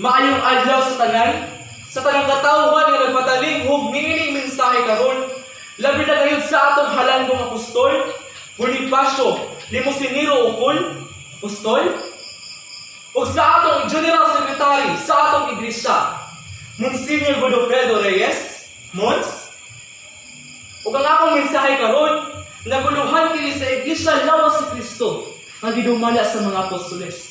Maayong adlaw sa tanang katawhan nga nagpatalinghog niining mensahe karon, labi na gayud sa atong halandong apostol, Bonifacio Limusinero Ukol, apostol, ug sa atong General Secretary sa atong iglesia, Monsignor Godofredo Reyes, Mons. Ug ang akong mensahe karon, naguluhan kini sa iglesia lawas si Kristo nga gidumala sa mga apostoles.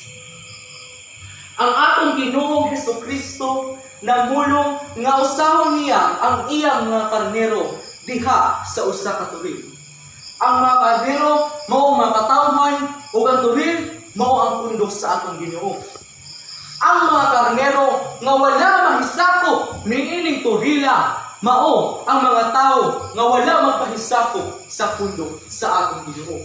Ang atong Ginoong Hesukristo namulong nga usahon niya ang iyang mga karnero diha sa usa ka toril. Ang mga karnero mao mga katawhan ug ang toril mao ang pundok sa atong Ginoo. Ang mga karnero nga wala mahisakop niining torila mao ang mga tawo nga wala magpahisakop sa pundok sa atong Ginoo.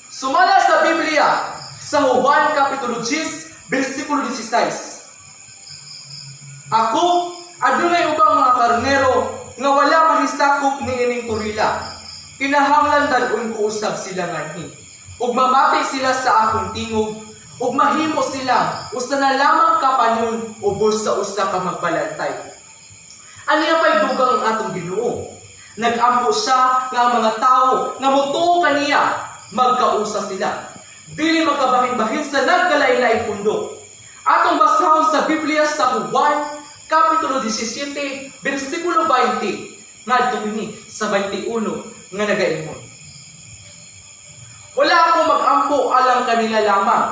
Sumala sa Biblia sa Juan Kapitulo 10, versikulo 16. Ako, adunay ubang mga karnero nga wala mahisakop niining torila. Kinahanglan dad-on ko usab sila nganhi. Ug mamati sila sa akong tingog, ug mahimo sila usa na lamang ka panon ubos sa usa ka magbalantay. Aniya pa'y dugang ang atong Ginoo. Nag-ampo siya nga ang mga tawo nga motuo kaniya, magkausa sila. Dili magkabahin-bahin sa nagkalain-laing pundok. Atong basahon sa Biblia sa Juan Kapitulo 17, versikulo 20, ngadto kini sa 21 nga nagaingon. Wala ako mag-ampo alang kanila lamang,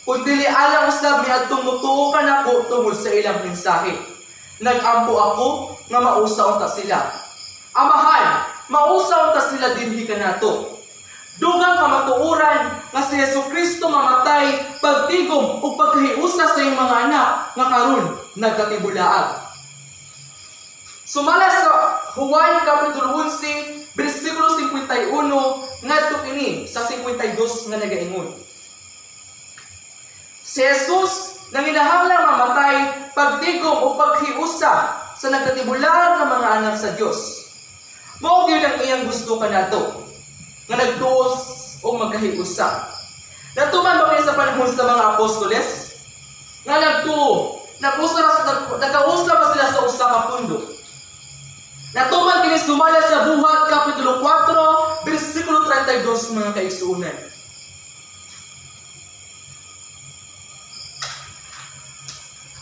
kundi alang usab niadtong motuo kanako tungod sa ilang mensahe. Nag-ampo ako nga mausa unta sila. Amahan, mausa unta sila dinhi kanato. Dugang kamatuoran nga si Hesukristo mamatay pagtigom ug pagkahiusa sa iyang mga anak nga karon nagkatibulaag. Sumala sa Juan Kapitulo 11, versikulo 51 ngadto kini sa 52 nga nagaingon. Si Jesus nanginahanglang mamatay pagtigom o paghiusa sa nagkatibulaag nga mga anak sa Dios. Mao gyud ang iyang gusto kanato nga nagtuos o magkahiusa. Natuman ba kini sa panahon sa mga apostoles? Nga nagtuo, nagkausa ba sila sa usa ka pundo? Natuman kini sumala sa Buhat Kapitulo 4, versikulo 32, mga kaigsuonan.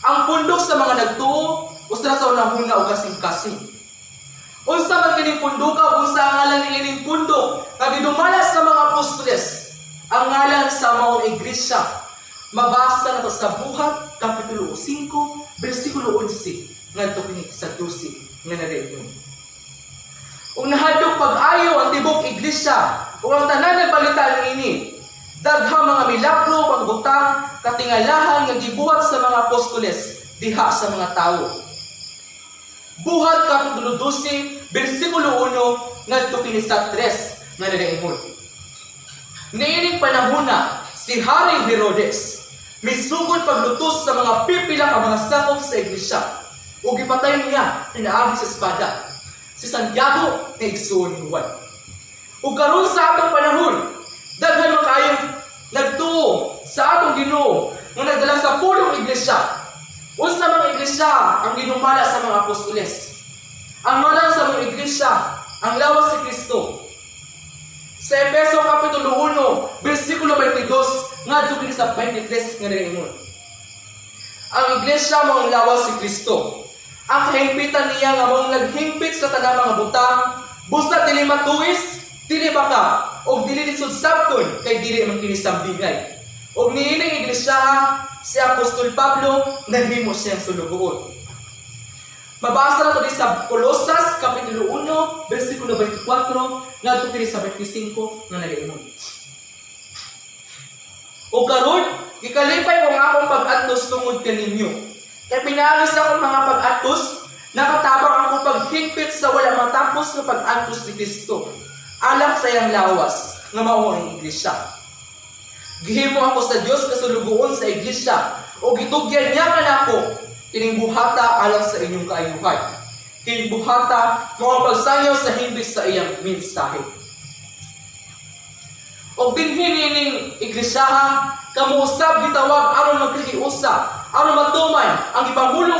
Ang pundok sa mga nagtuo, usa sa unahuna o kasing-kasing. Unsa man kining punduka, unsa ang ngalan niining pundok nga gidumala sa mga apostoles, ang ngalan sa maong iglesia. Mabasa nato sa Buhat Kapitulo 5, versikulo 11 ngadto kini sa 12 nga nagaingon. Ug nahadlok pag-ayo ang tibok iglesia ug ang tanan nagbalita niini. Daghang mga milagro, pagbutang, katingalahan nga gibuhat sa mga apostoles diha sa mga tawo. Buhat Kapitulo 12, versikulo 1 ngadto kini sa 3 nga nagaingon. Niining panahona si Haring Herodes misugod paglutos sa mga pipila ka mga sakop sa iglesia ug gipatay niya pinaagi sa espada si Santiago nga igsuon ni Juan. Ug karon sa atong panahon, daghan man kaayong nagtuo sa atong Ginoo nga nagdala sa pulong iglesia. Unsa mga iglesia ang ginumala sa mga apostoles? Ang ngalan sa mga iglesia, ang lawas si Kristo. Sa Efeso Kapitulo 1, versikulo 22, ngadto kini sa 23 nga nagaingon. Ang iglesia mao ang lawas si Kristo. Ang kahimpitan niya nga maong naghimpit sa tanang mga butang, busa dili matuis, dili baka, og dili lisod sabton kay dili man kini sambingay. Og niining iglesia, si Apostol Pablo nahimo siyang sulugoon. Mabasa nato sa Kolosas Kapitulo 1, versikulo 24 ngadto kini sa 25 nga nagaingon. O karon, gikalipay ko ang akong pag-antos tungod kaninyo. Kay pinaagi sa akong mga pag-antos, nakatabang ako paghingpit sa wala matapos nga pag-antos ni Kristo alang sa iyang lawas nga mao ang iglesia. Gihimo ako sa Dios kasulugoon sa iglesia o gitugyan niya kanako kining buhata alang sa inyong kaayuhan. Kining buhata mao ang pagsanyaw sa himbis sa iyang mensahe. Og dinhi niining iglesia, kamo usab gitawag aron magkahiusa, aron matuman ang gipamulong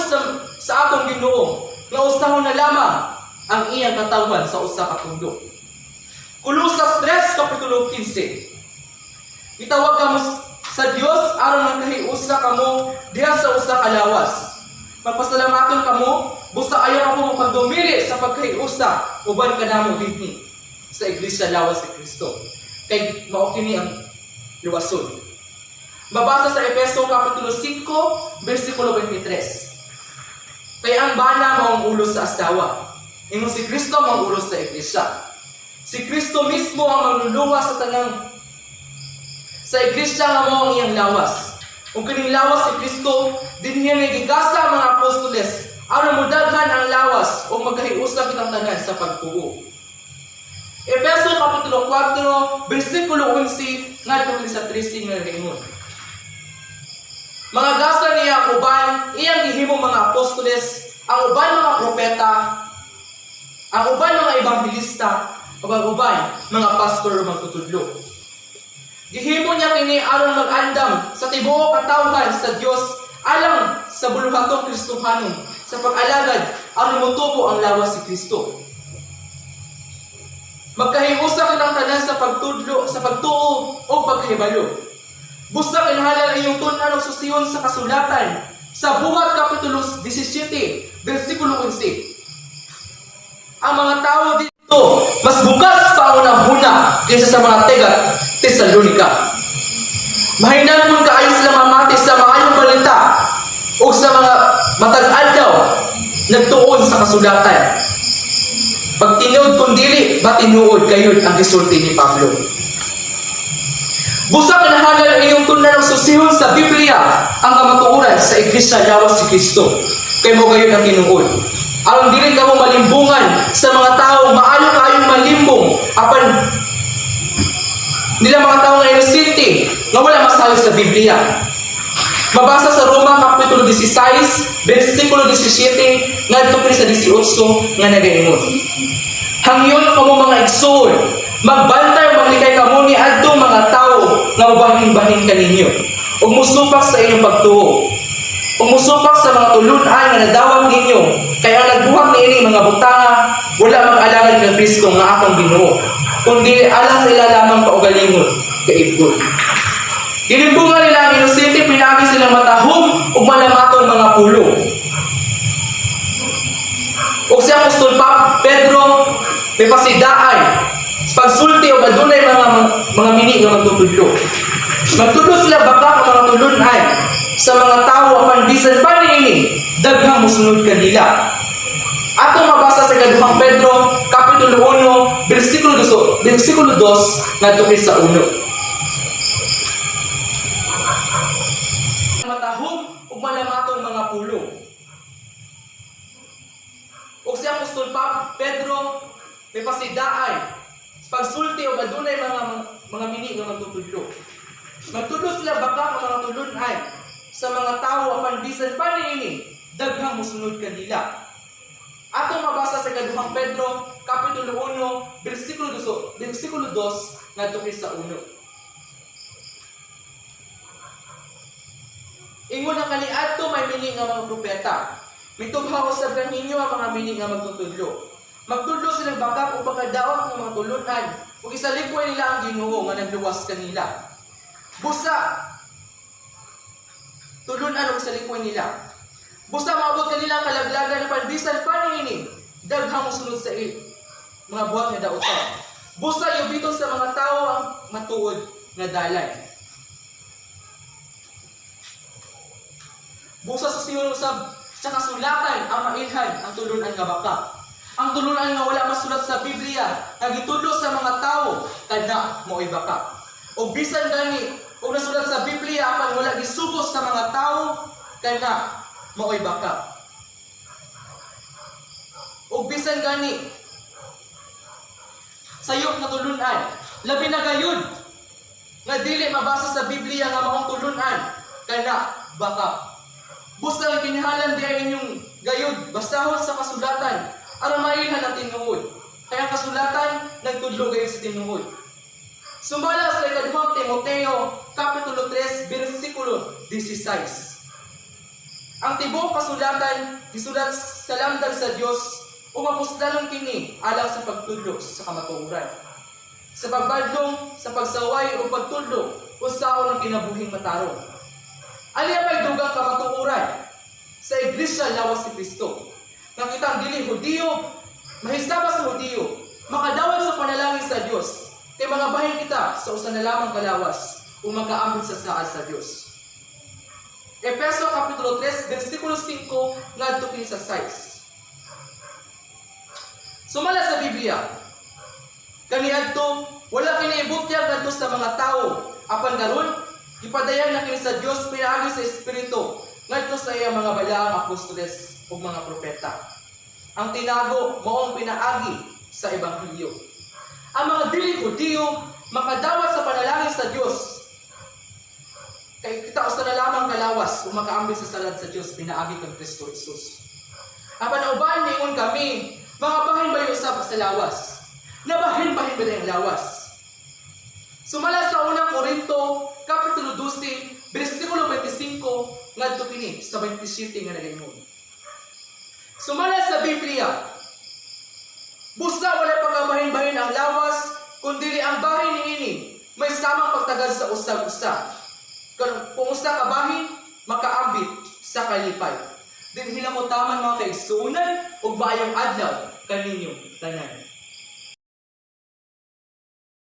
sa atong Ginoo nga usahon na lamang ang iyang katawhan sa usa ka pundok. Kolosas 3 kapitulo 15. Gitawag kamo sa Dios aron magkahiusa kamo diha sa usa ka lawas. Magpasalamaton kamo busa ayaw kamo magpagdumili sa pagkahiusa uban kanamo dinhi sa Iglesia Lawas ni Kristo. Kay mao kini ang luwason. Mabasa sa Efeso kapitulo 5 bersikulo 23. Kay ang bana maong ulo sa asawa. Ingon si Kristo maong ulo sa iglesia. Si Kristo mismo ang manluluwas sa tanang sa iglesia nga mao ang iyang lawas. Ug kining lawas si Kristo dinhi niya gigasa ang mga apostoles aron modaghan ang lawas ug magkahiusa kitang tanan sa pagtuo. Efeso kapitulo 4 bersikulo 11 ngadto sa 13 nga nagaingon. Mga gasa niya ang uban, iyang gihimo mga apostoles, ang uban mga propeta, ang uban mga ebanghelista, ug ang uban mga pastor o magtutudlo. Gihimo niya kini aron mag-andam sa tibuok katawhan sa Dios alang sa buluhatong Kristohanon sa pag-alagad aron motubo ang lawas si Kristo. Magkahiusa kitang tanan sa pagtudlo, sa pagtuo o pagkahibalo. Busa kinahanglan inyong tun-an og susiyon sa kasulatan sa Buhat kapitulo 17, bersikulo 11. Ang mga tao dito mas bukas pa ang huna kaysa sa mga taga Tesalonica. Mahinangon kaayo sila mamati sa maayong balita o sa mga matag adlaw nagtuon sa kasulatan. Pag tinuod kung dili, ba tinuod kayod ang gisulti ni Pablo. Busa kinahanglan ang inyong tun-an og susihon sa Biblia ang kamatuoran sa Iglesia Lawas si Kristo. Kay mao gayud ang tinuod. Aron dili kamo malimbungan sa mga tao, maayo kaayong malimbong apan nila mga tao nga inosente nga wala masalig sa Biblia. Mabasa sa Roma kapitulo 16, bersikulo 17 ngadto kini sa 18 nga nagaingon. Hangyon kamo, mga igsoon, magbantay ug maglikay kamo ni adtong mga tawo nga mobahin-bahin kaninyo ug musupak sa inyong pagtuo ug musupak sa mga tulun-an nga nadawat ninyo, kay ang nagbuhat niini mga butanga wala mag-alagad kang Kristo nga atong Ginoo kundi alang sa ila lamang kaugalingon kaibgon. Gilimbungan nila ang inosente pinaagi silang matahom ug malamaton mga pulong. Ug si Apostol Pedro may pasidaay sa pagsulti og adunay mga mini nga magtutudlo. Magtudlo sila baka ang mga tulun-an sa mga tawo apan bisan pa niini daghang mosunod kanila. Atong mabasa sa ikaduhang Pedro kapitulo 1 bersikulo 2, bersikulo 2 ngadto sa 1. Matahom ug malamatong mga pulong. Ug si Apostol Pedro may pasidaay sa pagsulti og adunay mga mini nga magtutudlo. Magtudlo sila baka ang mga tulun-an sa mga tawo apan bisan pa niini daghang mosunod kanila. Atong mabasa sa ikaduhang Pedro kapitulo 1 bersikulo 2, bersikulo 2 ngadto sa 1. Ingon ang kaniadto may mini nga mga propeta. Mitubhaw usab kaninyo ang mga mini nga magtutudlo. Magtudlo silang bakak o pagkadaot ng mga tulunan ug isalikway nila ang Ginoo nga nagluwas kanila. Busa tulunan ug isalikway nila. Busa maabot kanila ang kalaglagan apan bisan pa niini daghang mosunod sa mga buhat nga daoton. Busa yubiton sa mga tawo ang matuod nga dalan. Busa sa siyon usab sa kasulatan ang mailhan ang tulunan nga baka. Ang tulunan nga wala masulat sa Biblia nga gitudlo sa mga tawo kana mao'y baka. O bisan gani og nasulat sa Biblia apan wala gisubos sa mga tawo kana mao'y baka. O bisan gani sayop nga tulunan, labi na gayud nga dili mabasa sa Biblia nga maong tulunan kana baka. Busa ang kinahanglan diay inyong gayud basahon sa kasulatan aron mailhan ang tinuod. Kaya ang kasulatan nagtudlo gayud sa tinuod. Sumala sa ikaduhang Timoteo, Kapitulo 3, versikulo 16. Ang tibuok kasulatan gisulat sa lamdag sa Dios ug mapuslanon kini alang sa pagtudlo sa kamatuoran, sa pagbadlong, sa pagsaway ug pagtudlo unsaon ang kinabuhing matarong. Ani may dugang kamatuoran sa iglesia lawas si Kristo, nga kitang dili Hudiyo mahisaba sa Hudiyo, makadawat sa panalangin sa Dios, kay mga bahin kita sa usa na lamang kalawas ug makaambit sa saad sa Dios. Efeso Kapitulo 3 versikulo 5 ngadto kini sa 6. Sumala sa Biblia, kaniadto wala kini ibutyag ngadto sa mga tawo, apan karon gipadayag na kini sa Dios pinaagi sa Espiritu ngadto sa iyang mga balaang apostoles ug mga propeta. Ang tinago maong pinaagi sa ebanghelyo. Ang mga dili Hudiyo makadawat sa panalangin sa Dios, kay kita usa na lamang kalawas ug makaambit sa salad sa Dios pinaagi kang Kristo Jesus. Apan uban ningon kami, mga bahin ba usab sa lawas? Nabahin-bahin ba ang lawas? Sumala sa unang Korinto, Kapitulo 12, versikulo 25, ngadto kini sa 27 nga nagaingon. Sumala sa Biblia, busa wala pagkabahin-bahin ang lawas, kundi ang bahin niini may samang pagtagad sa usag-usa. Kung usa ka bahin, makaambit sa kalipay. Dinhi lang ko taman, mga kaigsuonan, ug maayong adlaw kaninyong tanan.